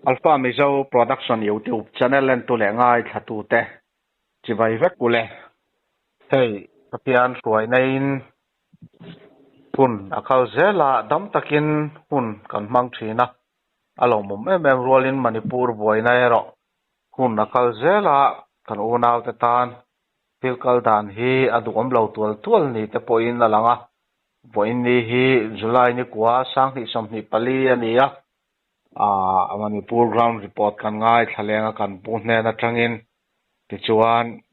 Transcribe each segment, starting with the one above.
Alpha Mizo Production YouTube channel entu leh ngaithlatute chibai vek ule. Hei Pathian hruaina-in hun a kal zel a, dam takin hun kan hmang thin a, a lawmawm em em rualin Manipur buaina erawh hun a kal zel a, kan unaute tan thil kal dan hi a duhawm lo tual tual ni te pawhin a lang a. Vawiin ni hi July ni kua 2024 a ni a, Aaa Manipur ground report kan ngaithla leng a kan pu hnen atangin tichuan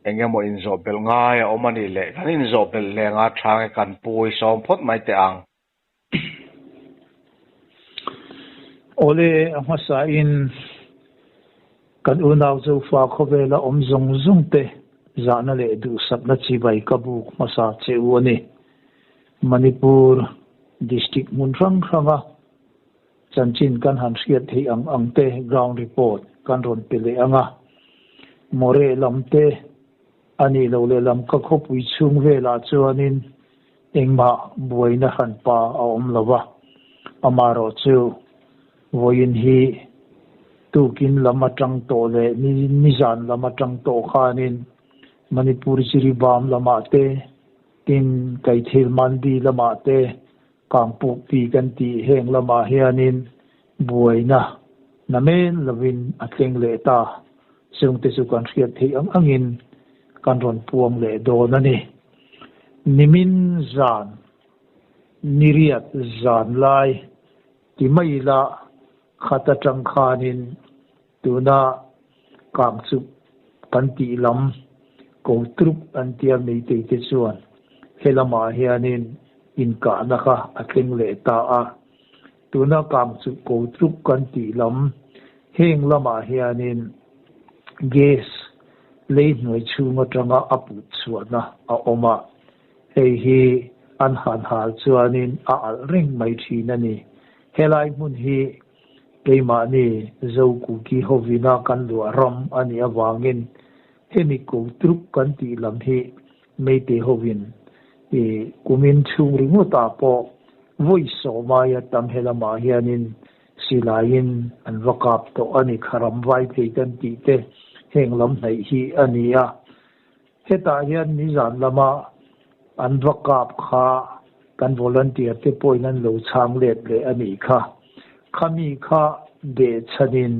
eng emaw inzawh belh ngai a awm a nih leh kan inzawh belh leng a tha nge kan pu i sawm phawt mai teh ang. Awle a hmasa in kan unau Zofa khawvela awm zawng zawng te zahna leh duhsakna chibai ka buk hmasa che u a ni. Manipur District hmun hrang hranga chanchin kan han hriat theih ang ang te ground report kan rawn pe leh ang a. Moreh lam te a nih loh leh lam ka khawpui chhung velah chuanin engmah buaina hranpa a awm lo va. Amaherawh chu vawiin hi tukin lam atang tawh leh nizan lam atang tawh khanin Manipur Jiribam lamah te Tin, Kaithil Mandi lamah te Kangpukpi kan tih heng lamah hianin buaina namen lovin a thleng leh ta. Chungte chu kan hriat theih ang angin kan rawn puang leh dawn a ni. Nimin zan, niriat zan lai ti mai ila khat atang khanin Tuna kang chu kan tih lam ko trup an tia meitei te chuan helamah hianin inkahna kha a thleng leh ta a. Tuna kang chu ko trup kan tih lam heng lamah hianin gas lei hnuai chhung atanga a put chhuahna a awm a, hei hi an han hal chuanin a alh reng mai thin a ni. Helai hmun hi Keimahni Zokuki hovina kan luah ram a nih avangin hemi ko trup kan tih lam hi Meitei hovin i kumin chhung ringawtah pawh vawi sawmaia tam helamah hianin silaiin an va kap tawh a ni. Kharam vai thei kan tih te heng lam hnaih hi a ni a. Hetah hian nizan lama an va kap kha kan volunteer te pawhin an lo chhang let leh a nih kha. Khami kha behchhanin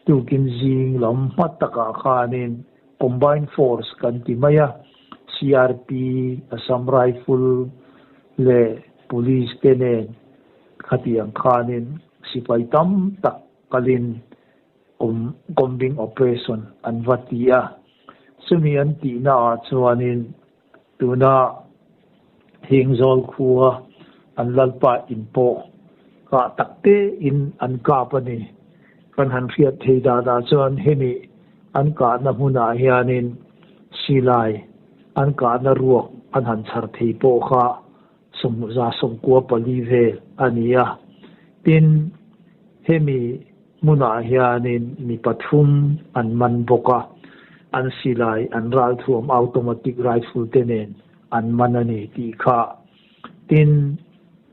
tukin zing lam hma takah khanin Combined Force kan ti mai a, CRP, Assam Rifle leh Police te nen khatiang khanin sipai tam tak kalin Combing operation an va ti a, chumi an tihna ah chuanin tuna Hengzawl khua an lalpa in pawh kah tak te in an kap a ni. Kan han hriat thei dan ah chuan hemi an kahna hmunah hianin silai an kahna ruak an han chhar thei pawh kha 194 vel a ni a. Tin, hemi hmunah hianin mi pathum an man bawk a, an silai an ralthuam automatic rifle te nen an man a ni tih kha. Tin,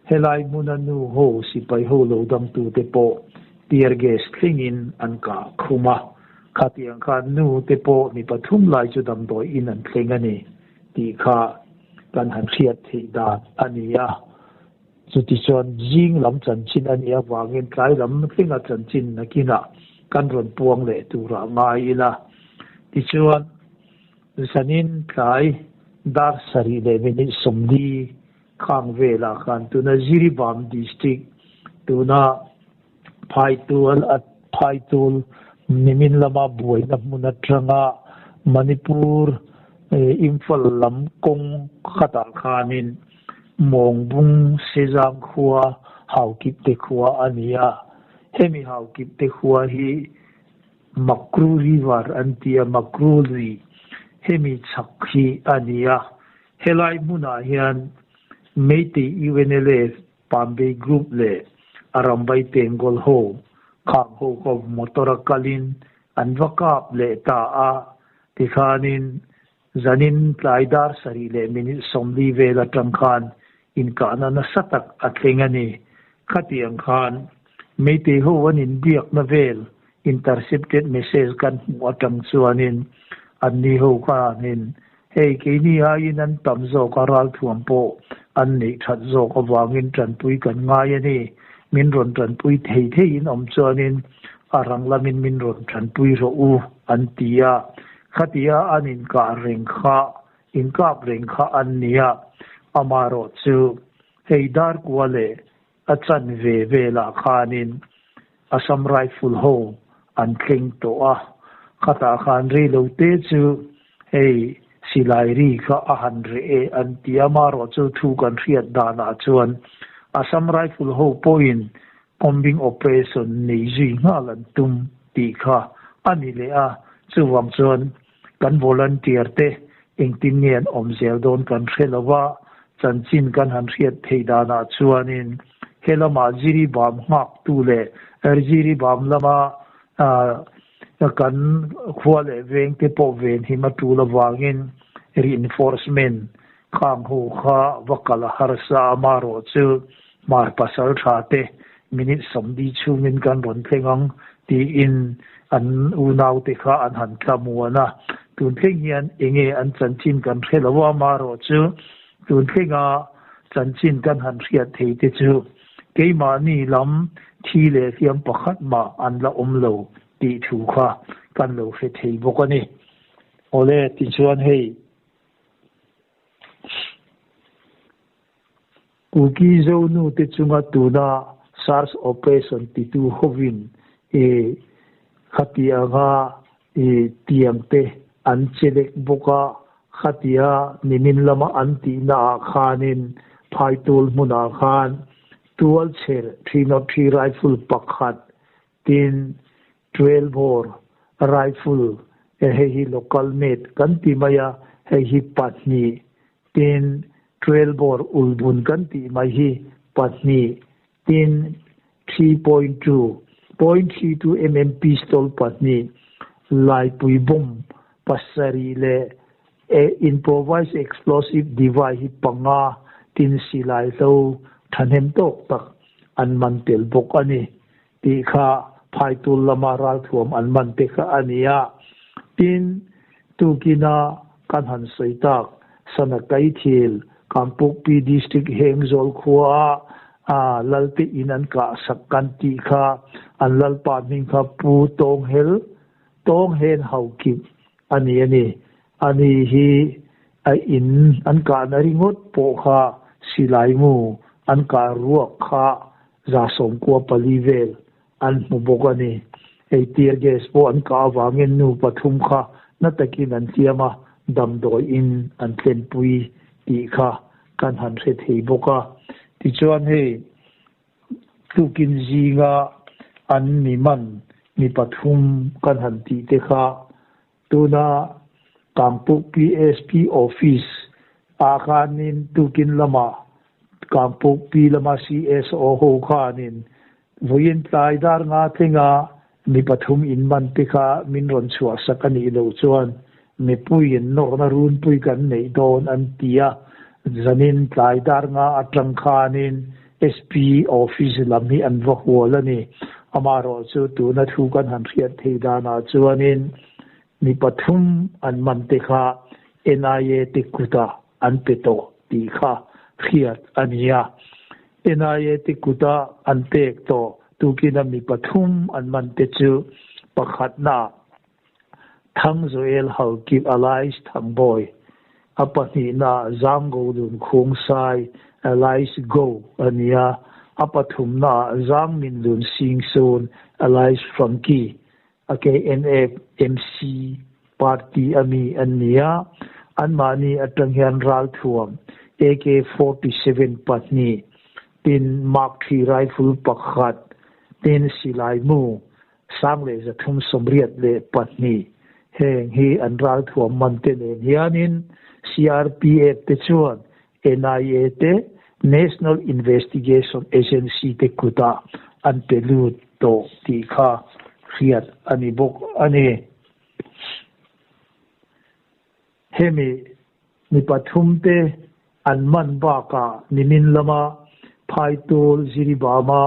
helai hmuna nu ho sipai ho lo dangtute pawh tear gas thlengin an kah khum a, khatiang khan nu te pawh mi pathum lai chu damdawi in an thleng a ni tih kha kan han hriat theih dan a ni a. Chutichuan zing lam chanchin a nih avangin tlai lam tlinga chanchin nakinah kan rawn puang leh turah ngai ila. Tichuan, zanin tlai dar sarih leh minute 40 khang velah khan tuna Jiribam District tuna Phaitual a Phaitul nimin lama buaina hmun atanga Manipur Imphal lam kawng khatah khanin Mawngbung Sezang khua Haukipte khua a ni a. Hemi Haukipte khua hi Makru River an ti a, Makru lui hemi chhak hi a ni a. Helai hmunah hian Meitei UNLA Pambei Group leh a rambai Tenggol ho khang ho kha motor a kalin an va kap leh ta a, tikhanin zanin tlai dar sarih leh minute 40 vel atang khan inkahna nasa tak a thleng a ni. Khatiang khan. Meitei ho an inbiakna vel intercepted message kan hmuh atang chuanin anni ho khanin hei keini aiin an tam zawk a ralthuam pawh an neih that zawk avangin tanpui kan ngai a ni. Min rawn tanpui thei theiin awm chuanin a rang lamin min rawn tanpui rawh u an ti a. Khatia an inkah reng kha inkap reng kha an nia. Amaherawhchu hei Darkua leh A chanve velah khanin Assam Rifle ho an thleng tawh a, khatah khan reilo te chu hei silai ri kha a han reh e an ti a, amaherawh chu thu kan hriat danah chuan Assam Rifle ho pawhin combing operation nei zui nghal an tum tih kha a ni leh a, chuvang chuan Kan volunteer te engtin nge an awm zel dawn kan hre lo va, chanchin kan han hriat theih danah chuanin he lamah Jiribam nghaktu leh Jiribam lama kan khua leh veng te pawh venhim a tul avangin reinforcement khang ho kha va kal a harsa a, amaherawhchu Hmar pasal tha te minute sawmli chhungin kan rawn thleng ang tiin an unaute kha an han tla muan a. Tun thleng hian enge an chanchin kan hre lo a, amaherawhchu tun thlenga chanchin kan han hriat thei te chu keimahni lam thi leh hliam pakhat mah an la awm lo tih thu kha kan lo hre thei bawk a ni. Awle, tichuan hei. Kuki Zonu te chunga tuna SARS operation titu hovin i khatianga i tiang te an chelek bawk a, khatia nimin lama an tihna ah khanin Phaitul hmunah khan tualchher 303 rifle pakhat Tin, 12 bore rifle hei hi local made kan ti mai a, hei hi pahnih. Tin, 12 bore ulbun kan tih mai hi pahnih. Tin, 3.2, 0.32 mm pistol pahnih, laipui bomb pasarih leh improvised explosive device hi panga, tin silai hlo thahnem tawk tak an man tel bawk a ni. Tih kha Phaitul lama ralthuam an man te kha a ni a. Tin, tukina kan han sawi tak Sanakaithil, Kangpokpi District Hengzawl khua a Lalte in an kah sak kan tih kha an Lalpa hming kha Pu Tawnghel, Tawnghen Haukip a ni a ni. Ani hi a in an kahna ringawt pawh kha silaimu an kah ruak kha 14 vel an hmu bawk a ni. Hei tear gas pawh an kah avangin nu pathum kha na takin an hliam a, damdawi in an thlenpui tih kha kan han hre thei bawk a. Tichuan hei tukin zinga an mi man mi pathum kan han tih te kha tuna Kangpuk PSP office ah khanin tukin lamah Kangpuk Pi lama CSO ho khanin vawiin tlai dar nga tlenga mi pathum in man te kha min rawn chhuah sak a nih loh chuan mipuiin nawrhna runpui kan neih dawn an ti a. Zanin tlai dar nga atang khanin SP office lam hi an va hual a ni. Amaherawhchu tuna thu kan han hriat thei danah chuanin mi pathum an man te kha NIA te kutah an pe tawh tih kha hriat a ni a. NIA te kuta an pek tawh tukina mi pathum an man te chu pakhatna Thangzoel Halkip Allies Thangbawi, a pahnihna Zanggo Dun Khungsai Allies Go a ni a, a pathumna Zangmin Dun Singsun Allies Frankie a KNF MC party a mi an ni a, anmahni atang hian ralthuam AK-47 pahnih, tin Mark III rifle pakhat, tin silai mu 1382 heng hi an ralthuam man te nen hianin CRPF te chuan NIA te National Investigation Agency te kutah an pe lut tawh tih kha hriat a ni bawk a ni. Hemi mi pathum te an man bakah nimin lama Phaitul Jiribama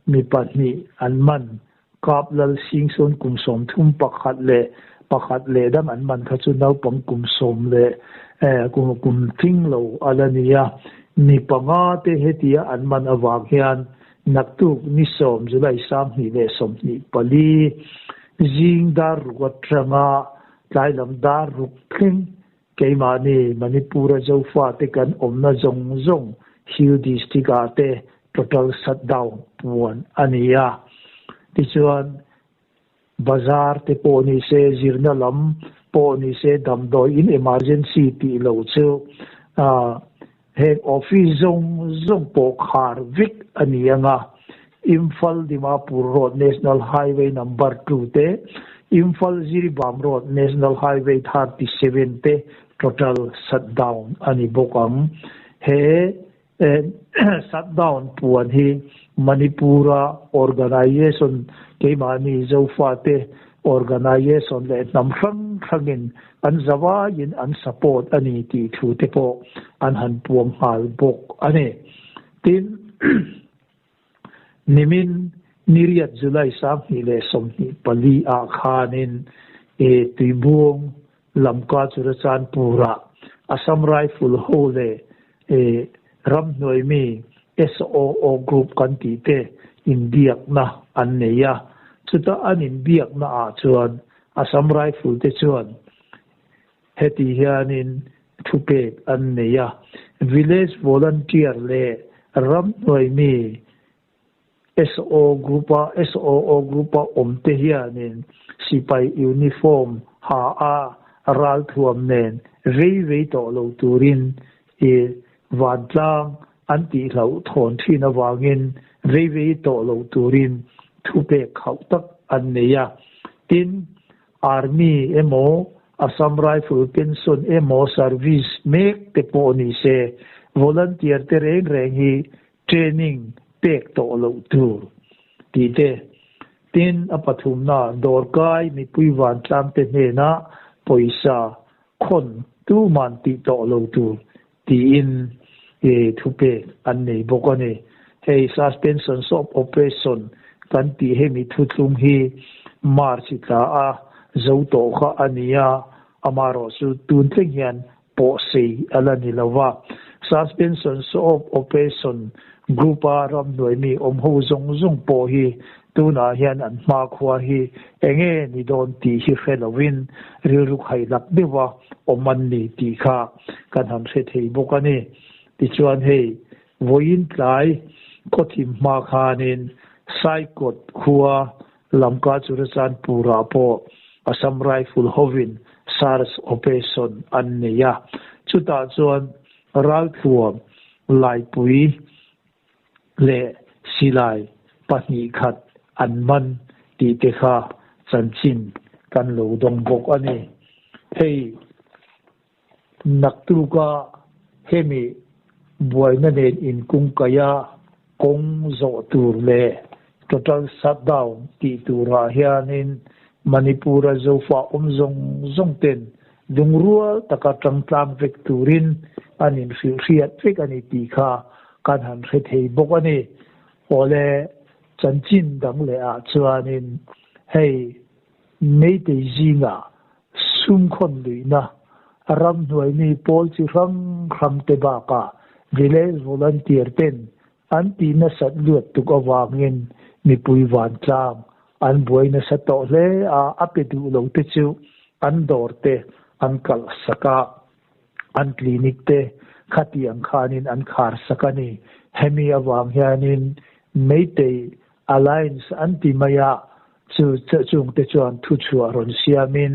Mi pahnih an man. Kap Lal Sing sawn kum 31 leh pakhat leh dang an man kha chu naupang kum sawm leh kum tling lo a la ni a. Mi panga te hetia an man avang hian naktuk ni 10 July 2024 zing dar ruk atanga tlai lam dar ruk thleng keimahni Manipur-a Zofate kan awmna zawng zawng Hill District-ah te total shutdown puan a ni a. Tichuan Bazar te pawh ni se, zirna lam pawh ni se, damdawi in emergency tih loh chu heng office zawng zawng pawh khar vek a ni ang a. Imphal Dimapur Road National Highway Number 2 te, Imphal Jiribam Road National Highway 37 te total shutdown a ni bawk ang. He Shutdown puan hi Manipur-a organization keimahni Zofate organization leh hnam hrang hrangin an zavaiin an support a ni tih thu te pawh an han puang nghal bawk a ni. Tin, nimin niriat July 2024 ah khanin Tuibuang Lamka Churachandpur-ah Assam Rifle ho leh ramhnuai mi SOO Group kan tih te inbiakna an nei a. Chuta an inbiakna ah chuan Assam Rifle te chuan heti hianin thupek an nei a, Village Volunteer leh ramhnuai mi SO Group-a SOO Group-a awmte hianin sipai uniform ha a ralthuam nen vei vei tawh lo turin i vantlang an tihloh thawn thin avangin vei vei tawh lo turin thupek khauh tak an nei a. Tin, Army emaw Assam Rifle pension emaw service mek te pawh ni se volunteer te reng reng hi training pek tawh loh tur tih te. Tin, a pathumna dawrkai mipui vantlang te hnenah pawisa khawn tuman tih tawh lo tur tiin thupek an nei bawk a ni. Hei suspension of operation kan tih hemi thuthlung hi March tla a zo tawh kha a ni a, amaherawhchu tun thleng hian pawh sei a la ni lo va. Suspension of Operation Group-a ramhnuai mi awm ho zawng zawng pawh hi tunah hian an hmakhua hi enge ni dawn tih hi hre lovin rilru khaihlak deuha awm an ni tih kha kan han hre thei bawk a ni. Tichuan hei vawiin tlai khawthim hma khanin Saikawt khua Lamka Churachandpur-ah pawh Assam Rifle hovin search operation an nei a, chutah chuan ralthuam laipui leh silai pahnih khat an man tih te kha chanchin kan lo dawng bawk a ni. Hei naktuka hemi buaina nen inkungkaih a kawng zawh tur leh total shutdown tih turah hianin Manipur-a Zofa awm zawng zawng ten lungrual taka tangtlang vek turin an inhrilhhriat vek a ni tih kha kan han hre thei bawk a ni. Awle chanchin dang leh ah chuanin hei Meitei zingah sum khawn luihna, ramhnuai mi pawl chi hrang hrang te bakah village volunteer ten an tih nasat luat tuk avangin mipui vantlang an buai nasa tawh hle a, a pe duh lo te chu an dawr te an kalh sak a, an clinic te khatiang khanin an khar sak a ni. Hemi avang hianin Meitei Alliance an ti mai a, chu chungte chuan thuchhuah rawn siamin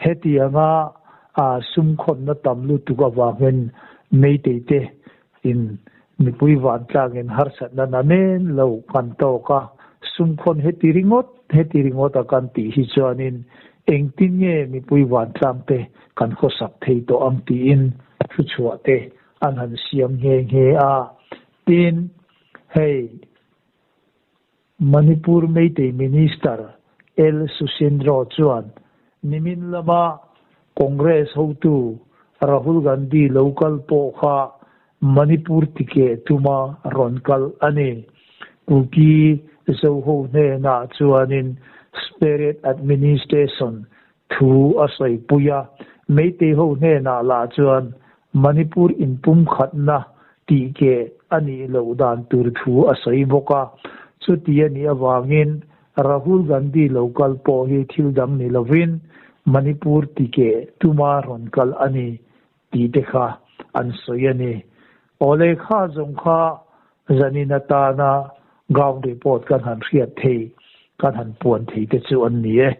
hetianga sum khawnna tam lutuk avangin Meitei te in mipui vantlangin harsatna na men lo kan tawk a, sum khawn heti ringawt heti ringawt a kan tih hi chuanin engtin nge mipui vantlang te kan khawsak thei tawh ang tiin thuchhuah te an han siam nghe nghe a. Tin, hei Manipur Meitei Minister L Susindro chuan nimin lama Congress hotu Rahul Gandhi lo kal pawh kha Manipur tikeh tuma rawn kal a ni. Kuki Zoho hnenah chuanin Separate Administration thu a sawipui a, Meitei ho hnenah lah chuan Manipur inpumkhatna tih keh a nih loh dan tur thu a sawi bawk a. Chuti a nih avangin Rahul Gandhi lo kal pawh hi thil dang ni lovin Manipur ti keh tuma rawn kal a ni tih te kha an sawi a ni. Awle kha zawng kha zanin atana ground report kan han hriat thei, kan han puan thei te chu an ni e.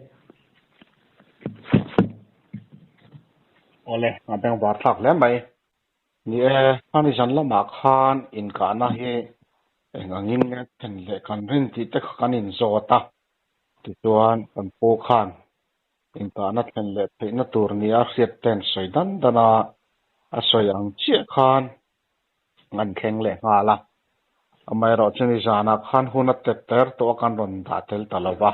Awle, a bengvar thlak hle mai. Ni e, hmani zan lamah khan inkahna hi eng angin nge thlen leh kan rin tih te kha kan inzawt a, tichuan kan pu khan inkahna thlen leh theihna tur nia hriat ten sawi dan dan a, a sawi ang chiah khan an thleng leh nghal a. Amaherawhchu ni zanah khan hun a tet ter tawh a kan rawn dah tel ta lo va,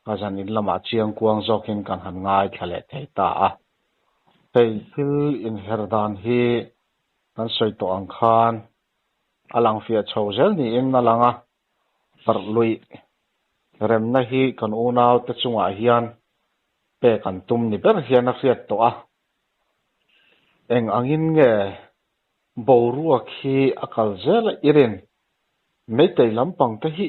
ka zan in lamah chiangkuang zawkin kan han ngaithla leh thei ta a. Hei thil inher dan hi kan sawi tawh ang khan a lang fiah chho zel niin a lang a, parh luih remna hi kan unaute chungah hian pek an tum ni ber hian a hriat tawh a. Eng angin nge boruak hi a kal zel a i rin? Meitei lampang te hi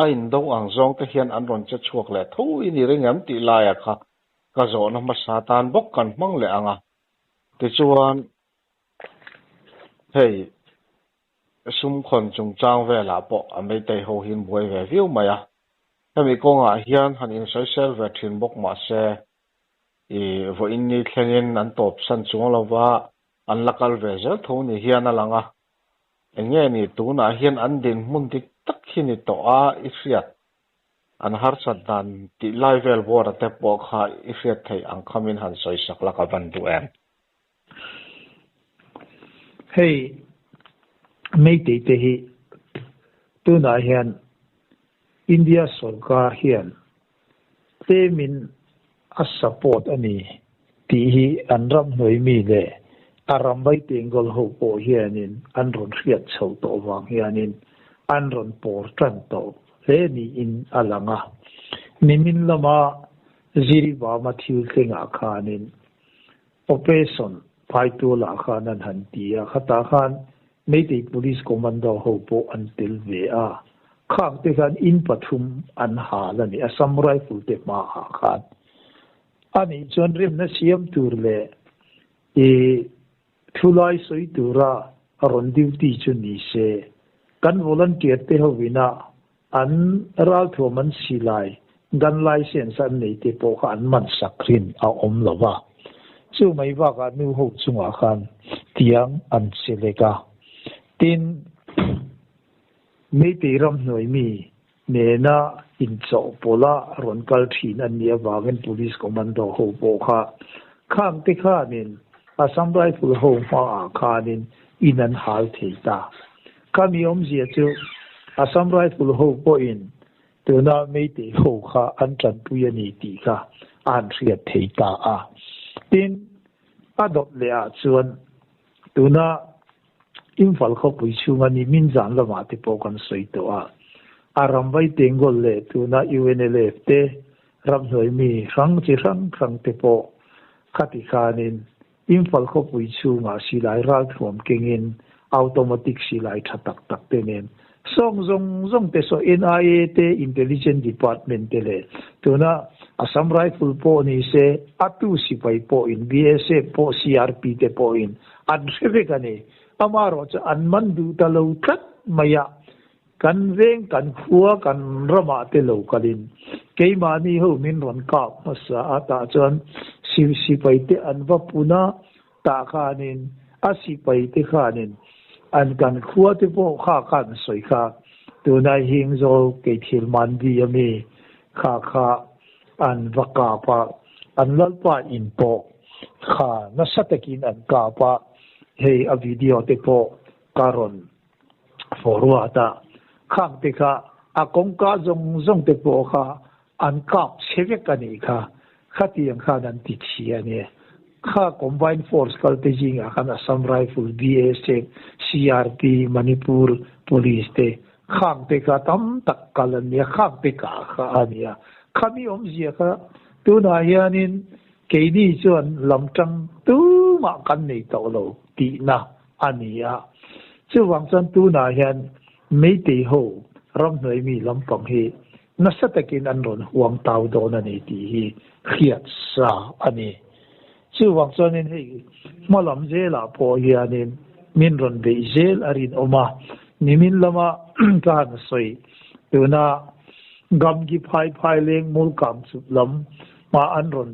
a indo ang zawng te hian an rawn che chhuak leh tho i ni ring em tih laia kha ka zawhna hmasa tan bawk kan hmang leh ang a. Tichuan, hei sumkhawn chungchang velah pawh a Meitei ho hi an buai ve viau mai a. Hemi kawngah hian han insawisel ve thin bawk mah se, i vawiin ni thlengin an tawpsan chuang lova an la kal ve zel tho ni hian a lang a. Eng nge ni tunah hian an dinhmun dik tak hi ni tawh a i hriat? An harsat dan tih lai vel bawra te pawh kha i hriat theih ang khamin han sawi sak la ka van duh em? Hei Meitei te hi tunah hian India sawrkar hian tlemin a support a ni tih hi an ram hnuai mi leh a ram vai Bengal ho pawh hianin an rawn hriat chho tawh vang hianin an rawn pawr tan tawh hle niin a lang a. Nimin lama Jiribama thil thlengah khanin Operation Phaitualah khan an han ti a, khatah khan Meitei Police Commando ho pawh an tel ve a, khang te khan in pathum an hal a ni, Assam Rifle te hmaah khan. A nih chuan remna siam tur leh i thulai sawi tura rawn duty chu ni se, kan volunteer te hovina an ralthuam an silai, gun license an nei te pawh kha an man sak rin a awm lo va. Chu mai bakah nu ho chungah khan tiang an che lek a. Tin, Meitei ramhnuai mi nena inchawhpawlha rawn kal thin an nih avangin Police Commando ho pawh kha khang te khanin Assam Rifle ho hmaah khanin in an hal thei ta. Khami awmzia chu Assam Rifle ho pawhin tuna Meitei ho kha an tanpui a ni tih kha a han hriat thei ta a. Tin, a dawt leh ah chuan tuna Imphal khawpui chhunga ni min zan lamah te pawh kan sawi tawh a, a ram vai Tengol leh tuna UNLF te ramhnuai mi hrang chi hrang hrang te pawh khati khanin Imphal khawpui chhungah silai ralthuam kengin automatic silai tha tak tak te nen sawng zawng zawng te saw NIA te Intelligence Department te leh tuna Assam Rifle pawh ni se a tu sipai pawhin BSF pawh CRP te pawhin an hre vek a ni. Amaherawhchu an man duh ta lo tlat mai a, Kan veng, kan khua, kan ramah te lo kalin keimahni ho min rawn kap hmasa a, tah chuan sipai te an va pun a, tah khanin a sipai te khanin an kan khua te pawh kha khan sawi kha, tunai Hingzawl Keithil Mandi ami kha kha an va kap a, an lalpa in pawh kha nasa takin an kap a, hei a video te pawh ka rawn Forward a khang te kha a kawngka zawng zawng te pawh kha an kap chhe vek a nih kha, khatiang khan an ti thi a ni. Kha Combined Force kal te zingah khan Assam Rifle, BSF, CRP, Manipur Police te Khang te kha tam tak kal an nia, khang te kah kha a nia. Khami awmzia kha tunah hianin keini chuan lam tang tumah kan nei tawh lo tihna a ni a. Chuvang chuan tunah hian Meitei ho ramhnuai mi lampang hi nasa takin an rawn huang tau dawn a ni tih hi hriat sa a ni. Chuvang chuanin hei hma lam zelah pawh hianin min rawn beih zel a rinawm a, nimin lama ka han sawi tuna Gamgi phai phai leng mul kang chut lam hma an rawn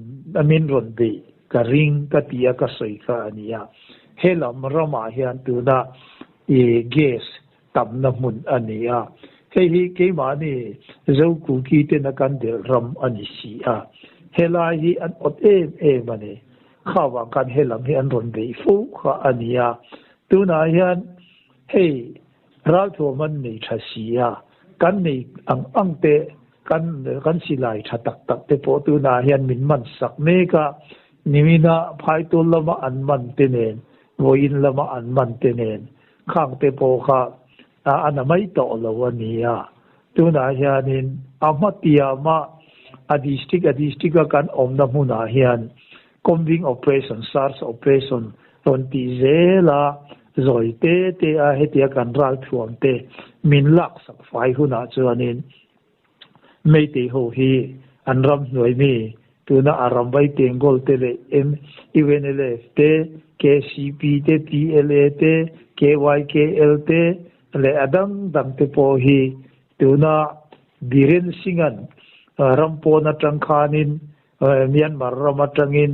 min rawn beih ka ring ka ti a ka sawi kha a ni a. He lam ramah hian tuna i gas tamna hmun a ni a, hei hi keimahni Zokuki tena kan delh ram a ni si a, helai hi an awt em em a ni. Kha vang khan he lam hi an rawn beih fo kha a ni a, tunah hian hei ralthuam an nei tha si a, kan nei ang ang te kan kan silai tha tak tak te pawh tunah hian min man sak mek a, nimina Phaitawl lama an man te nen vawiin lama an man te nen khang te pawh kha a na mai tawh lo a ni a. Tunah hianin a hma tiama a district a district a kan awmna hmunah hian combing operation, search operation rawn tih zel a, zawi te te a hetia kan ralthuam te min laksak fai hunah chuanin Meitei ho hi an ram hnuai mi, tuna a ram vai Tenggol te leh MUNLF te, KCP te, PLA te, KYKL te leh a dang dang te pawh hi tuna Biren Singh-a'n ram pawn atang khanin Myanmar ram atangin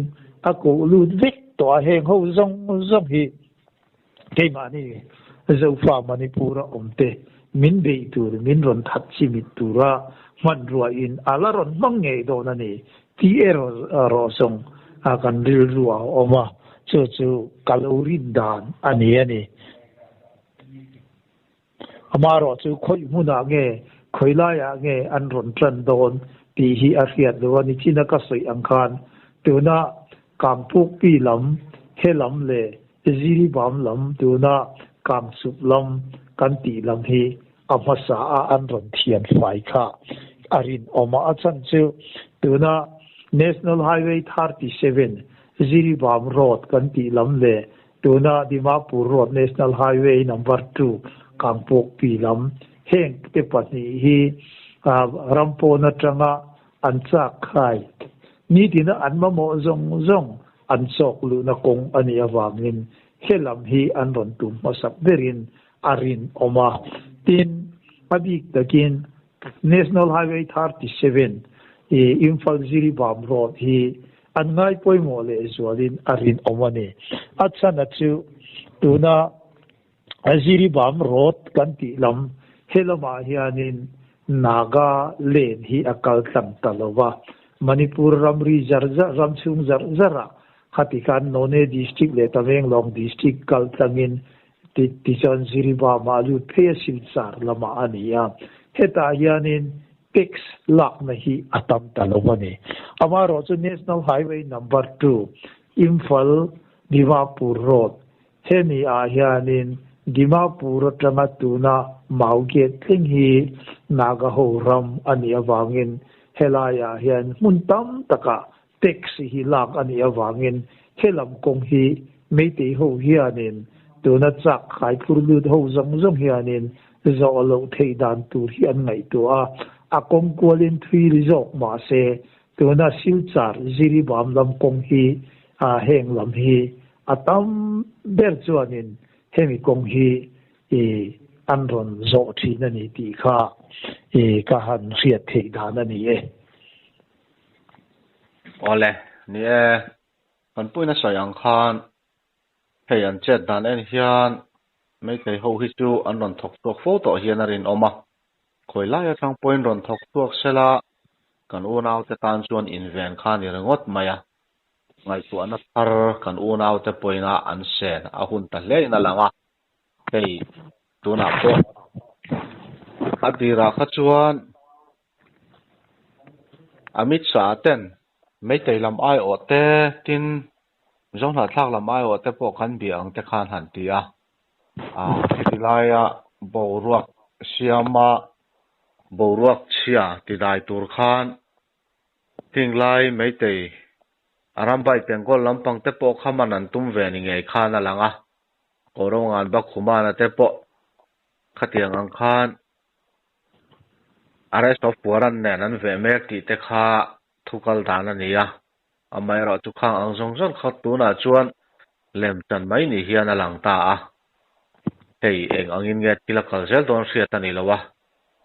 a kuh lut vek tawh a, heng ho zawng zawng hi Keimahni Zofa Manipur-a awmte min beih tur, min rawn that chimit tura hmanruain a la rawn hmang ngei dawn a ni tih erawh zawng kan rilru a awm a, chu chu ka lo rin dan a ni a ni. Amaherawh chu khawi hmunah nge, khawi laiah nge an rawn tan dawn tih hi a hriat lo a ni. China ka sawi ang khan tuna Kangpukpi lam, he lam leh Ziribam lam tuna Kangchup lam kan tih lam hi a hmasa a an rawn thian fai kha a rinawm a. A chhan chu tuna National Highway 37 Ziribam Road kan tih lam leh Tuna Dimapur Road National Highway Number 2 Kangpawkpi lam heng te pahnih hi ram pawn atanga an chak khai nitina an mamawh zawng zawng an chawk luhna kawng a nih avangin he lam hi an rawn tum hmasak berin a rinawm a. Tin, a bik takin National Highway 37 Imphal Jiribam Road hi an ngai pawimawh lehzualin a rinawm a ni. A chhana chu tuna Jiribam Road kan tih lam he lamah hianin Naga lane hi a kal tlang ta lo va, Manipur ramri zar zar ram chhung zar zarah khati khan None District leh Tamenglong District kal tlangin Tichuan Jiribam-ah a lut phei a, Silchar lamah a ni a. Hetah hianin tax lakna hi a tam ta lo a ni. Amaherawh chu National Highway Number 2, Imphal Dimapur Road, hemi ah hianin Dimapur atanga tuna Mau Gate thleng hi Naga ho ram a nih avangin helaiah hian hmun tam takah Tax hi lak a nih avangin he lam kawng hi Meitei ho hianin tuna chak khai phur lut ho zawng zawng hianin zawh loh theih dan tur hi an ngaihtuah a, a kawng kualin thui ri zawk mah se tuna Silchar Jiribam lam kawng hi heng lam hi a tam ber chuanin hemi kawng hi an rawn zawh thin a ni tih kha ka han hriat theih dan a ni e. Awle, ni e, kan puina sawi ang khan hei an chet dan en hian Meitei ho hi chu an rawn thawk chhuak fo tawh hian a rinawm a, khawi lai atang pawhin rawn thawk chhuak sela kan unaute tan chuan inven kha a ni ringawt mai a, ngaihtuahna thar kan unaute pawhin a an sen a hun ta hlein a lang a, hei tunah pawh a tirah kha chuan Amit Shah ten Meitei lam aiawh te tin Mizo hnahthlak lam aiawh te pawh kan bia ang te khan han ti a, ah heti laia boruak siama boruak chhia tidai tur khan Heng lai Meitei Arambai Bengal lampang te pawh kha man an tum ve ni ngei khan a lang a, Korongan Bakhumana te pawh khatiang ang khan arrest of warrant nen an veh mek tih te kha thu kal dan a ni a, amaherawhchu khang ang zawng zawng kha tunah chuan lem chan mai ni hian a lang ta a, hei eng angin nge thil a kal zel dawn hriat a ni lo a,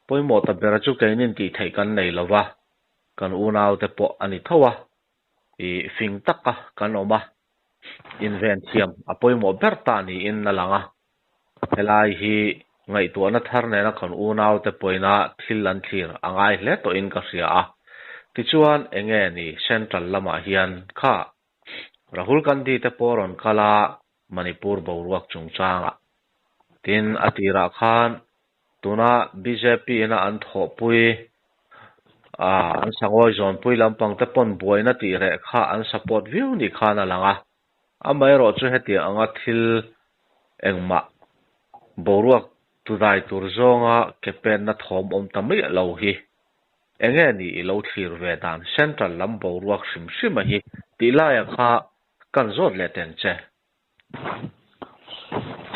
pawimawh ta bera chu keinin tih theih kan nei lo va, kan unaute pawh a ni tho a, ih fing taka kan awm a, inven thiam a pawimawh ber ta niin a lang a. Helai hi ngaihtuahna thar nena kan unaute pawina thil an thlir a ngai hle tawhin ka hria a. Tichuan, enge ni Central lamah hian kha Rahul Gandhi te pawh rawn kal a Manipur boruak chungchangah. Tin, a tirah khan tuna bjp ina an thawhpui a an sangawi zawnpui lampang te pawn buaina tih reh kha an support viau ni khan a lang a. Amaherawh chu hetiang anga thil engmah boruak tudai tur zawnga ke penna thawm awm ta miah lo hi enge ni i lo thlir ve dan Central lam boruak hrim hrima hi tih laia kha kan zawt leh teng che.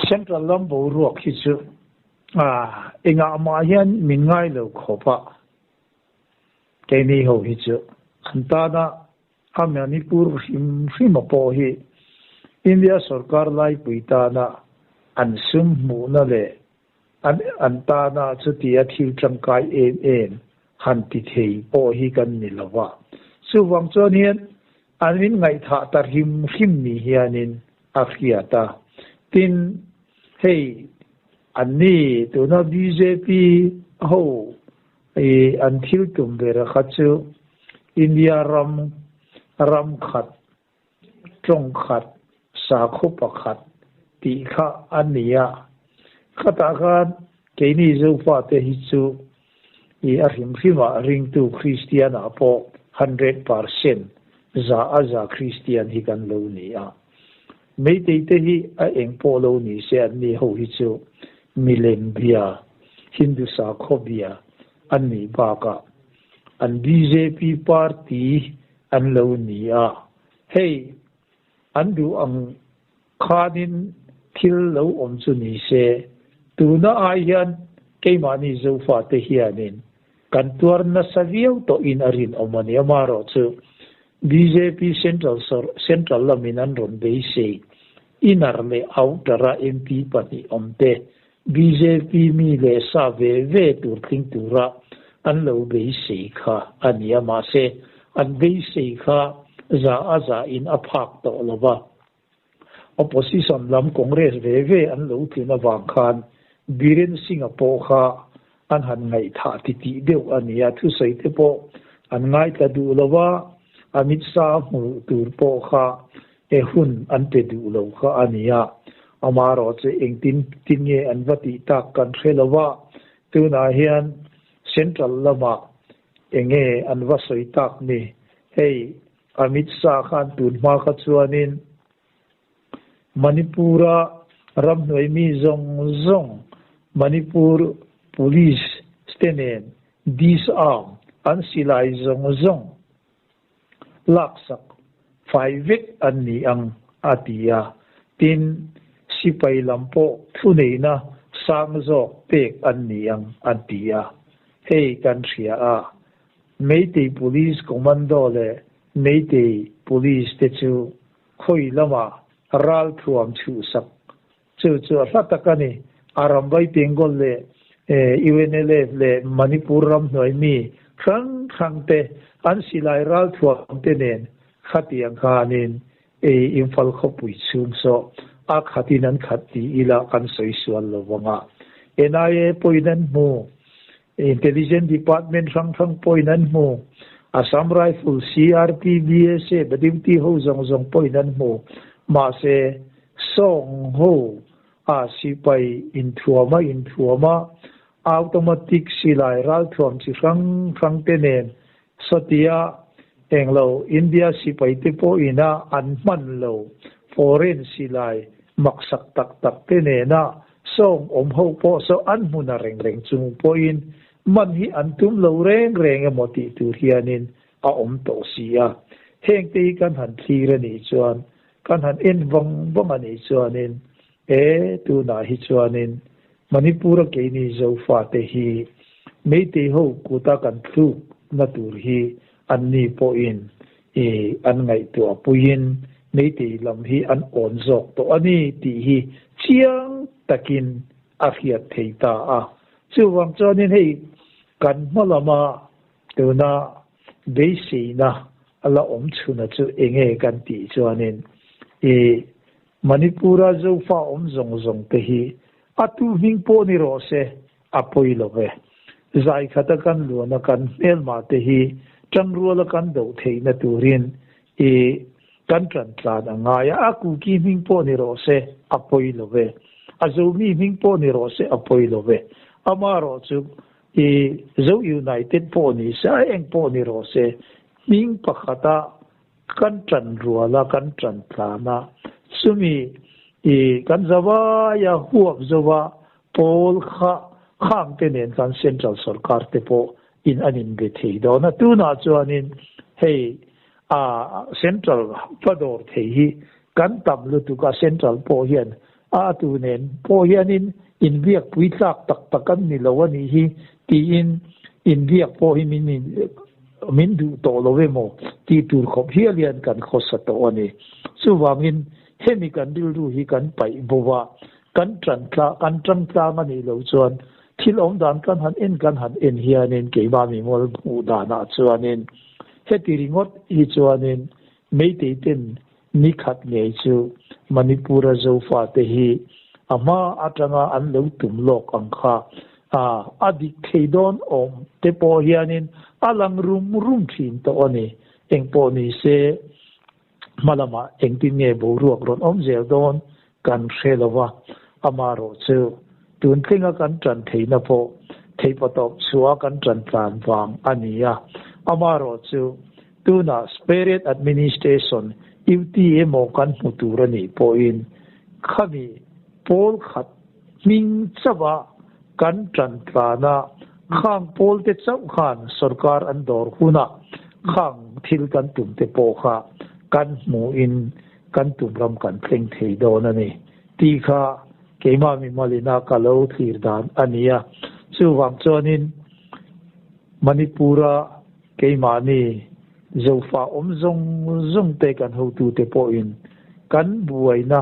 Central lam boruak hi chu engah mah hian min ngai lo khawp a, keini ho hi chu an tana A Manipur hrim hrima pawh hi India sorkar laipui tana an sum hmuhna leh an an tana chutia thil tangkai em em han ti thei pawh hi kan ni lo va. Chuvang chuan hian an min ngaihthah ta hrim hrim ni hianin a hriat a. Tin, hei anni tuna bjp ho I an thil tum ber kha chu India ram, ram khat, tawng khat, sakhaw pakhat tih kha a ni a. Khatah khan keini Zofate hi chu i a hrim hrimah ringtu Kristianah pawh 100% za a za Kristian hi kan lo ni a. Meitei te hi a eng pawh lo ni se an ni ho hi chu milem bia, Hindu sakhaw bia an nih bakah an bjp party an lo ni a, hei an duh ang khanin thil lo awm chu ni se tuna ai hian keimahni Zofate hianin kan tuar nasa viau tawhin a rinawm a ni. Amaherawhchu bjp Central Central lamin an rawn beisei inner leh outer-a MP pahnih awmte bjp mi leh sa ve ve tur tling tura an lo beisei kha a ni a, mahse an beisei kha za a za in a phak tawh lo va. Opposition lam Congress ve ve an lo tlin avang khan Biren Singh-a pawh kha an han ngaihthah titih deuh a ni a, thusawi te pawh an ngaithla duh lo va, Amit Shah hmuh tur pawh kha e hun an pe duh lo kha a ni a, amaherawhchu engtin tin nge an va tih tak kan hre lo va, tunah hian Central lamah enge an va sawi tak ni, hei Amit Shah khan tun hma kha chuanin Manipur-a ramhnuai mi zawng zawng Manipur Police te nen disarm an silai zawng zawng laksak fai vek an ni ang a ti a, tin sipai lam pawh thuneihna sang zawk pek an ni ang an ti a, hei kan hria a. Meitei Police Commando leh Meitei Police te chu khawi lama ralthuam chhuhsak chu chu a hla tak a ni. Arambai Bengal leh UNLF leh Manipur ramhnuai mi hrang hrang te an silai ralthuam te nen khatiang khanin Imphal khawpui chhung saw a khatin an khat ti ila kan sawi sual lo vang a. NIA pawhin an hmu. Intelligence Department hrang hrang pawhin an hmu. Assam Rifle, CRP, BSF a duty ho zawng zawng pawhin an hmu. Mahse, sawng ho a sipai inthuama inthuama automatic silai ralthuam chi hrang hrang te nen sawtia englo India sipai te pawhina an hman lo foreign silai maksak tak tak te nena. Sawng awm ho pawh saw an hmun a reng reng chung pawhin man hi an tum lo reng reng emaw tih tur hianin a awm tawh si a. Hengte hi kan han thlir a nih chuan, kan han en vang vang a nih chuanin e tunah hi chuanin Manipur-a keini Zofate hi Meitei ho kuta kan thlukna tur hi anni pawhin i an ngaihtuah puiin Meitei lam hi an awn zawk tawh a ni tih hi chiang takin a hriat thei ta a. Chuvang chuanin hei kan hma lama tuna beiseina a la awm chhuna chu enge kan tih chuanin i Manipur-a Zofa awm zawng zawng te hi a tu hming pawh ni rawh se a pawi lo ve. Zai khata kan luana kan hmelmah te hi tangruala kan doh theihna turin i kan tan tlan a ngai a, a Kuki hming pawh ni rawh se a pawi lo ve. A Zomi hming pawh ni rawh se a pawi lo ve. Amaherawh chu i Zo United pawh ni se a eng pawh ni rawh se hming pakhata kan tan ruala kan tan tlan a, chumi i kan zavaia huap zova pawl kha khang te nen khan central sorkar te pawh in an inbe thei dawn a. Tunah chuanin hei a central va dawr thei hi kan tam lutuk a, central pawh hian a atu nen pawh hianin inbiak pui tlak tak tak an ni lo a nih hi tiin inbiak pawh hi min min duh tawh lo emaw tih tur khawp hial hian kan khawsa tawh a ni. Chuvangin hemi kan rilru hi kan paih bo a, kan tan tla kan tang tlang a nih loh chuan thil awm dan kan han en kan han en hianin keimah mimawl hmuh danah chuanin heti ringawt hi chuanin Meitei ten Ni khat ngei chu Manipur-a Zofate hi a hma atanga an lo tum lawk ang kha a a dik thei dawn awm te pawh hianin a lang rum rum thin tawh a ni. Engpawh ni se hma lamah engtin nge boruak rawn awm zel dawn kan hre lo va, amaherawh chu tun tlinga kan tan theihna pawh theihpatawp chhuah kan tan tlan vang a ni a, amaherawh chu Tunah Spirit Administration UT emaw kan hmu tur a nih pawhin khami pawl khat hming chauha kan tan tlana khang pawl te chauh khan sorkar an dawr hunah khang thil kan tum te pawh kha kan hmuhin kan tum ram kan thleng thei dawn a ni tih kha keimah mimalina ka lo thlir dan a ni a. Chuvang chuanin Manipur-a Keimahni Zofa awm zawng zawng te kan hotute pawhin kan buaina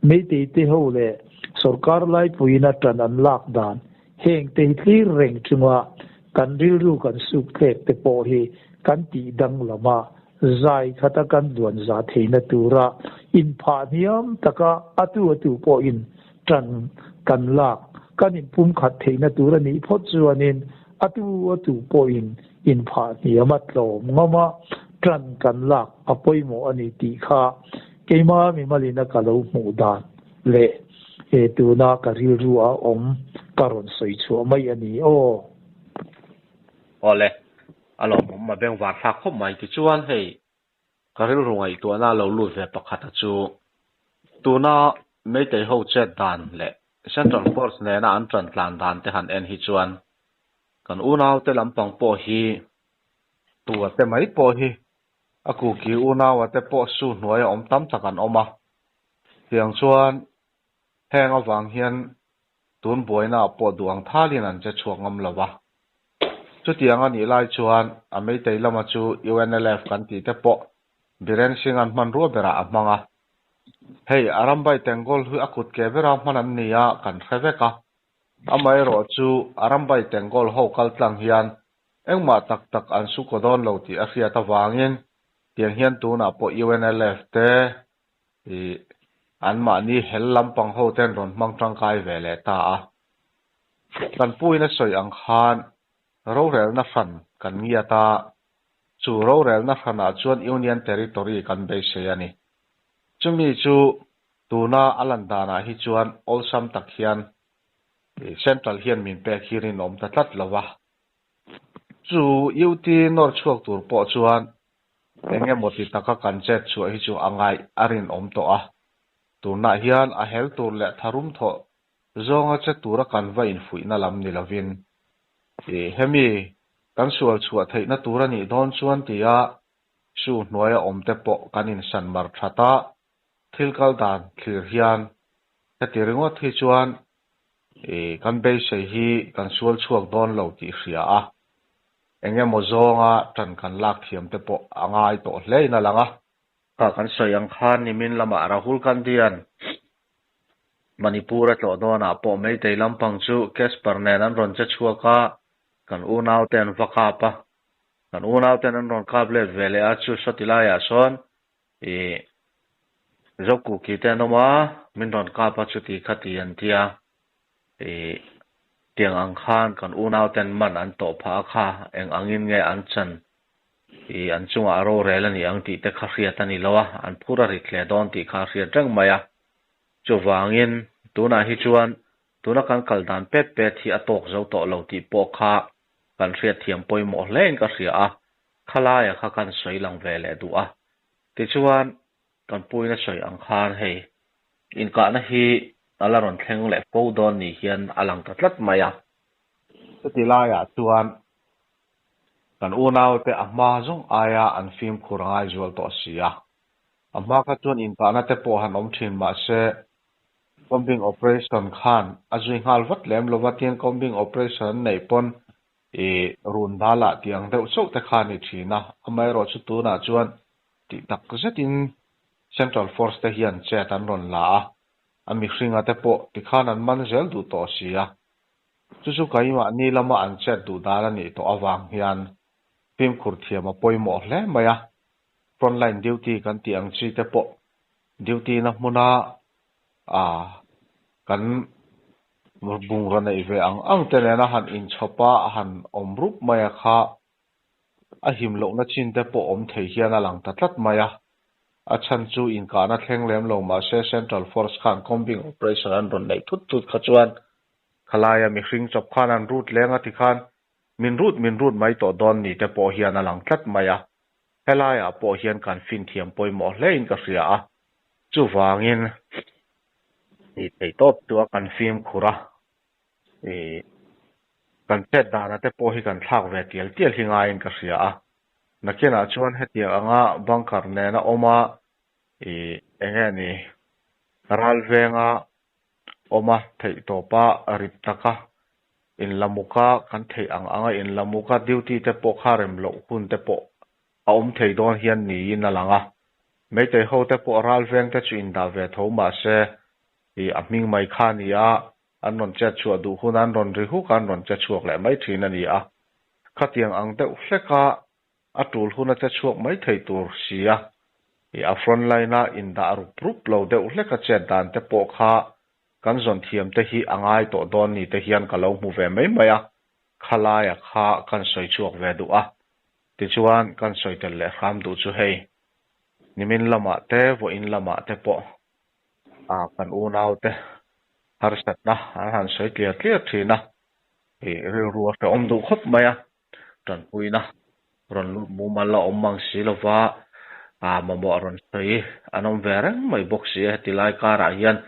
Meitei te ho leh sorkar laipuiin a tan an lak dan heng te hi thlir reng chunga kan rilru kan suk thlek te pawh hi kan tih danglam a, zai khata kan duan za theihna tura inphah hniam taka a tu a tu pawhin tan kan lak kan inpumkhat theihna tur a nih phawt chuanin a tu a tu pawhin inphah hniam a tlawm ngam a, tan kan lak a pawimawh a ni tih kha keimah mimalina ka lo hmuh dan leh he tuna ka rilru a awm ka rawn sawi chhuah mai a ni aw. Awle, a lawmawm a bengvar thlak khawp mai tichuan hei ka rilru ngaihtuahna a lo lut ve pakhat a chu tuna Meitei ho chet dan leh Central Force nena an tan tlan dan te han en hi chuan Kan unaute lampang pawh hi tua te mai pawh hi a kuki unaua te pawh su hnuaia awm tam tak an awm a. Tiang chuan heng avang hian tun buaina pawh duh ang thalin an che chhuak ngam lo va. Chutiang a nih lai chuan a Meitei lama chu UNLF kan tih te pawh Biren Singh-a'n hmanrua berah a hmang a. Hei, Arambai Tengol hi a kut ke bera hman an ni a, kan hre vek a. Amaherawh chu Arambai Tengol ho kal tlang hian engmah tak tak an su kaw dawn lo tih a hriat avangin tiang hian tunah pawh UNLF te ih anmahni hel lampang ho ten rawn hmang tangkai ve leh ta a. Kan puin a sawi ang khan rorelna hran kan ngiat a, chu rorelna hranah chuan Union Territory kan beisei a ni. Chumi chu Tuna a lan danah hi chuan awlsam tak hian Central hian min pek hi rinawm ta tlat lo va. Chu UT nawr chhuak tur pawh chuan eng emaw ti taka kan chet chhuah hi chu a ngaih a rinawm tawh a. Tunah hian a hel tur leh tharum thawh Zawnga che tura kan va infuihna lam ni lovin, ih hemi kan sual chhuah theihna tur a nih dawn chuan tia su hnuaia awmte pawh kan insan mar that a, thil kal dan thlir hian heti ringawt hi chuan ih kan beisei hi kan sual chhuak dawn lo tih hria a, eng emaw zawnga tan kan lak thiam te pawh a ngai tawh hlein a lang a. Kha kan sawi ang khan nimin lamah Rahul Gandhi-a'n Manipur a tlawh dawnah pawh Meitei lampang chu Casper nen an rawn che chhuak a, kan unaute an va kap a. Kan unauten an rawn kap let ve leh a, chu sawti laiah sawn ih Zokuki te an awm a, min rawn kap a chuti khati an ti a. Ih tiang ang khan kan unauten man an tawh phah a kha, eng angin nge an chan ih an chungah a rorel a ni ang tih te kha hriat a ni lo a, an phur a rit hle dawn tih kha a hriat reng mai a. Chuvangin tunah hi chuan tuna kan kal dan pet pet hi a tawk zo tawh lo tih pawh kha kan hriatthiam pawimawh hlein ka hria a, khalaia kha kan sawi lang ve leh duh a. Tichuan kan puina sawi ang khan hei inkahna hi a la rawn thleng leh fo dawn ni hian a lang ta tlat mai a. Chuti laiah chuan kan unaute a hma zawng aia an fimkhur a ngaizual tawh si a. A hma kha chuan inkahna te pawh han awm thin mah se combing operation khan a zui nghal vat lem lo va, tin combing operation an neih pawn ih run dalah tih ang deuh chauh te kha a ni thin a, amaherawhchu tunah chuan tih tak zetin Central Force te hian chet an rawn la a, a mihringa te pawh tikhan an man zel duh tawh si a, chu chu keimahni lama an chet duh dan a nih tawh avang hian fimkhur thiam a pawimawh hle mai a. Frontline duty kan tih ang chi te pawh duty na hmuna ah kan bungraw neih ve ang ang te nena han inchhawp a a han awm rup mai a kha a him lohna chin te pawh awm thei hian a lang ta tlat mai a. A chhan chu inkahna thleng lem lo mahse Central Force khan combing operation an rawn neih thut thut kha chuan khalaia mihring chawp khan an rut leng a tikhan Min rut min rut mai tawh dawn ni te pawh hian a lang tlat mai a, helaiah pawh hian kan fin thiam pawimawh hlein ka hria a, chuvangin ih theih tawp chu a kan fimkhur a, ih kan chet dana te pawh hi kan thlak ve tial tial hi ngaiin ka hria a, nakinah chuan hetiang anga bunker nena awm a ih eng nge ni ral venga awm a theih tawpa rip taka inlamuka kan theih ang anga inlamuka duty te pawh kha rem loh hun te pawh a awm thei dawn hian niin a lang a. Meitei ho te pawh ral veng te chu indah ve tho mahse ih a hming mai kha a ni a, an rawn chet chhuah duh hun an rawn ri huk a, an rawn che chhuak leh mai thin a ni a. Khatiang ang deuh hleka A tul hun a che chhuak mai thei tur si a, i a front line a indah rup rup lo deuh hlek a chet dan te pawh kha kan zawn thiam te hi a ngai tawh dawn ni te hian ka lo hmu ve mai mai a, khalaia kha kan sawi chhuak ve duh a, tichuan kan sawi tel leh hram duh chu hei nimin lamah te vawiin lamah te pawh a kan unau te harsatna an han sawi tliar tliar thin a, i rilru a hrehawm duh khawp mai a. Tanpuina rawn lut mumal a awm mang si lova, ah mamawh rawn sawi an awm ve reng mai bawk si a, heti lai karah hian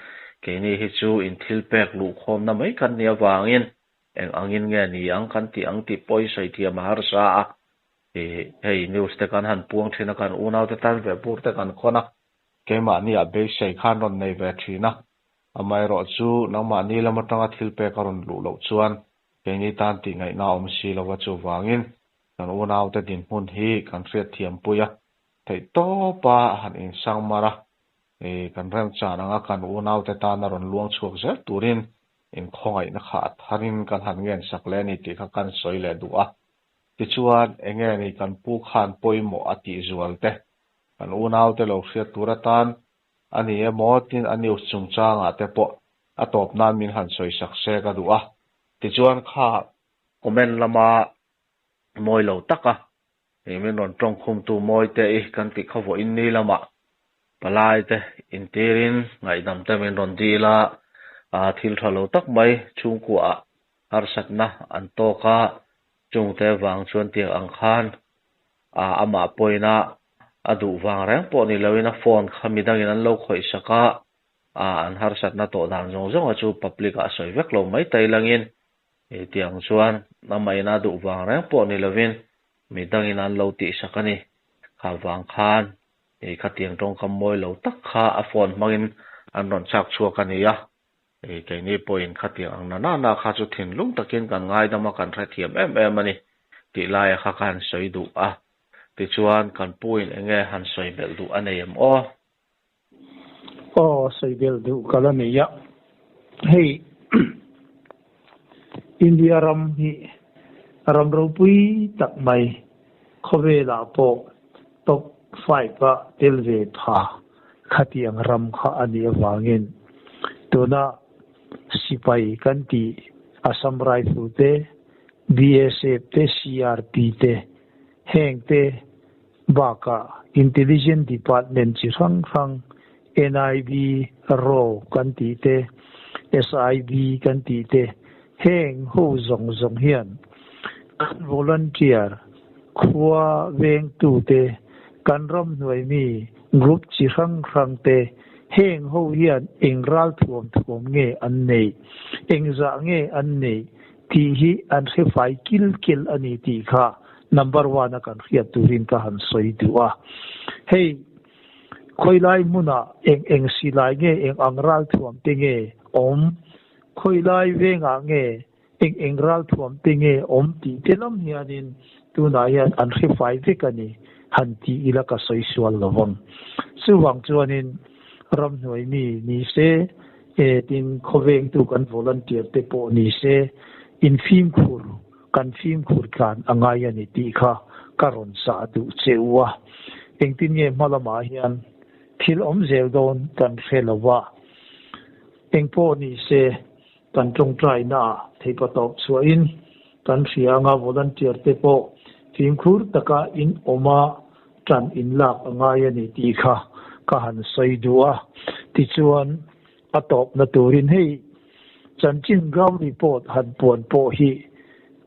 keini hi chu inthil pek luhkhawmna mai kan nih avangin eng angin nge ni ang kan tih ang tih pawh hi sawi thiam a harsa a, ih hei news te kan han puang thin a, kan unaute tan ve bur te kan khawn a, keimahni ah beisei khan rawn nei ve thin a, amaherawhchu nangmahni lam atanga thil pek a rawn luh loh chuan Keini tan tih ngaihna a awm si lo a, chuvangin kan unaute dinhmun hi kan hriatthiam pui a, theihtawpa han insang mar a, kan remchan anga kan unaute tana rawn luang chhuak zel turin inkhawngaihna kha a tharin kan han ngensak leh a ni tih kha kan sawi leh duh a. Tichuan, enge ni kan pu khan pawimawh a tih zual te, kan unaute lo hriat tur atan a ni emaw tin a news chungchangah te pawh a tawp nan min han sawi sak se ka duh a, tichuan kha comment lama mawi lo taka ih min rawn tawngkhumtu mawi te i kan tih kha vawiin ni lamah palai te intirin ngaihdam te min rawn dil a, ah thil tha lo tak mai chhungkuaah harsatna an tawk a, chungte vang chuan tiang ang khan ah amah pawhin a a duh vang reng pawh ni loin a phone kha midangin an lo khawih sak a. A an harsatna tawh dan zawng zawng a chu public ah sawi vek lo mai ta ilangin tiang chuan amah ina duh vang reng pawh ni lovin midangin an lo tihsak a ni. Kha vang khan khatiang tawngkam mawi lo tak kha a phone hmangin an rawn chak chhuak a ni a. Keini pawhin khatiang ang na na na kha chu thinlung takin kan ngaidam a, kan hrethiam em em a ni tih laia kha ka han sawi duh a. Tichuan kan puin eng nge han sawi belh duh a nei em aw? Aw, sawi belh duh ka la nei a. Hei India ram hi ram ropui tak mai khawvelah pawh top five-a tel ve pha khatiang ram kha a nih avangin tuna sipai kan tih Assam Rifle te, BSF te, CRP te heng te bakah Intelligence Department chi hrang hrang NIB, raw kan tih te, SIB kan tih te heng ho zawng zawng hian kan volunteer khua vengtute kan ramhnuai mi group chi hrang hrang te heng ho hian eng ral thuam thuam nge an neih, eng zah nge an neih tih hi an hre fai kil kil a ni tih kha number one a kan hriat turin ka han sawi duh a. Hei khawilai hmunah eng eng silai nge eng ang ral thuam te nge awm, khawilai vengah nge eng eng ral thuam te nge awm tih te lam hianin tunah hian an hre fai vek a ni han tih ila ka sawi sual lo vang. Chuvang chuanin ramhnuai mi ni se e tin khawvengtu kan volunteer te pawh ni se in fimkhur kan fimkhur tlan a ngai a ni tih kha ka rawn chah duh che u a. Engtin nge hma lamah hian thil awm zel dawn kan hre lo va. Engpawh ni se kan tawngtainaah theipa tawp chhuahin kan hria anga volunteer te pawh fimkhur taka in awm a tan in lak a ngai a ni tih kha ka han sawi duh a. Tichuan a tawpna turin hei chanchin ground report han puan pawh hi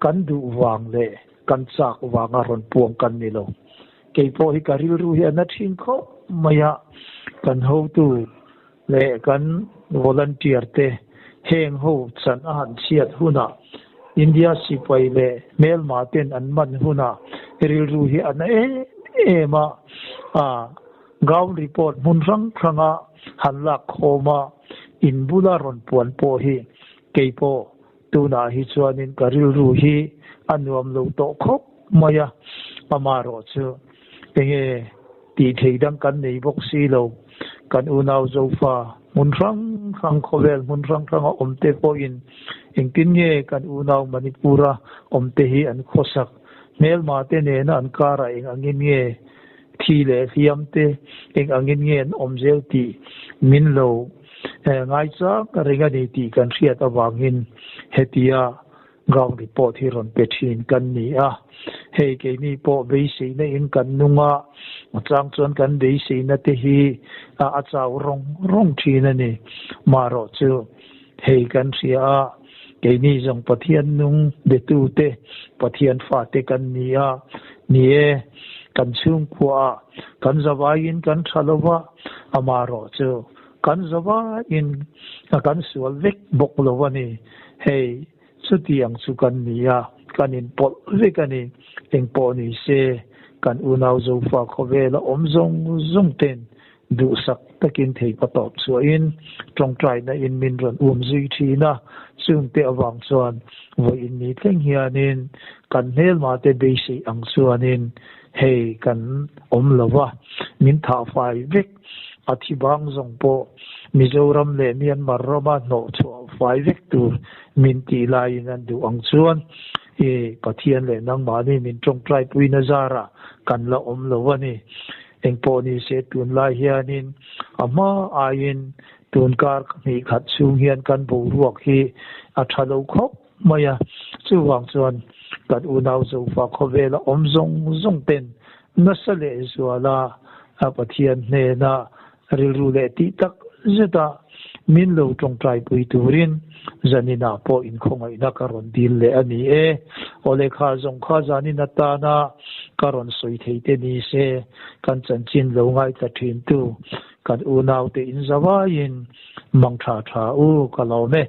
kan duh vang leh kan chak vanga rawn puang kan ni lo. Kei pawh hi ka rilru hi a na thin khawp mai a, kan hotu leh kan volunteer te heng ho chan a han chhiat hunah India sipai leh hmelma ten an man hunah rilru hi a na em em a, a ground report hmun hrang hranga han lak khawm a in bula rawn puan pawh hi kei pawh tunah hi chuanin ka rilru hi a nuam lo tawh khawp mai a, amaherawh chu enge tih thei dang kan nei bawk si lo, kan unau Zofa hmun hrang hrang khawvel hmun hrang hranga awm te pawhin engtin nge kan unau Manipura awm te hi an khawsak, hmelma te nena an karah eng angin nge thi leh hliam te eng angin nge an awm zel tih min lo ngaichang reng a ni tih kan hriat avangin hetia ground report hi rawn pe thin kan ni a. Hei keini pawh beiseina in kan nung a, a chang chuan kan beiseina te hi a chau rawng rawng thin a ni. Marawh chu hei kan hria a, keini zawng Pathian nung betute Pathian fate kan ni a, ni e, kan chhungkua kan zavaiin kan tha lova, amarawh chu kan zavaiin kan sual vek bawk lo a ni. Hei chutiang chu kan ni a, kan inpawlh vek a ni. Engpawh ni se, kan unau Zofa khawvela awm zawng zawng ten duhsak takin theipa tawp chhuahin tawngtaina in min rawn um zui thin a, chungte avang chuan vawiin ni thleng hianin kan hmelma te beisei ang chuanin hei kan awm lo va, min thah fai vek a thi bang zawng pawh Mizoram leh Myanmar rama hnawh chhuah fai vek tur min tih laiin an duh ang chuan i Pathian leh nangmahni min tawngtai puina zarah kan la awm lo a ni. Engpawh ni se tunlai hianin a hma aiin tunkar hnih khat chhung hian kan boruak hi a tha lo khawp mai a, chuvang chuan kan unau Zofa khawvela awm zawng zawng ten nasa leh zuala Pathian hnena rilru leh tih tak zeta min lo tawngtai pui turin zaninah pawh inkhawngaihna ka rawn dil leh a ni e. Aw lehkha zawng kha zanin atana ka rawn sawi thei te ni se, kan chanchin lo ngaithla thin tu. Kan unaute in zavaiin mang tha tha u ka lawm e.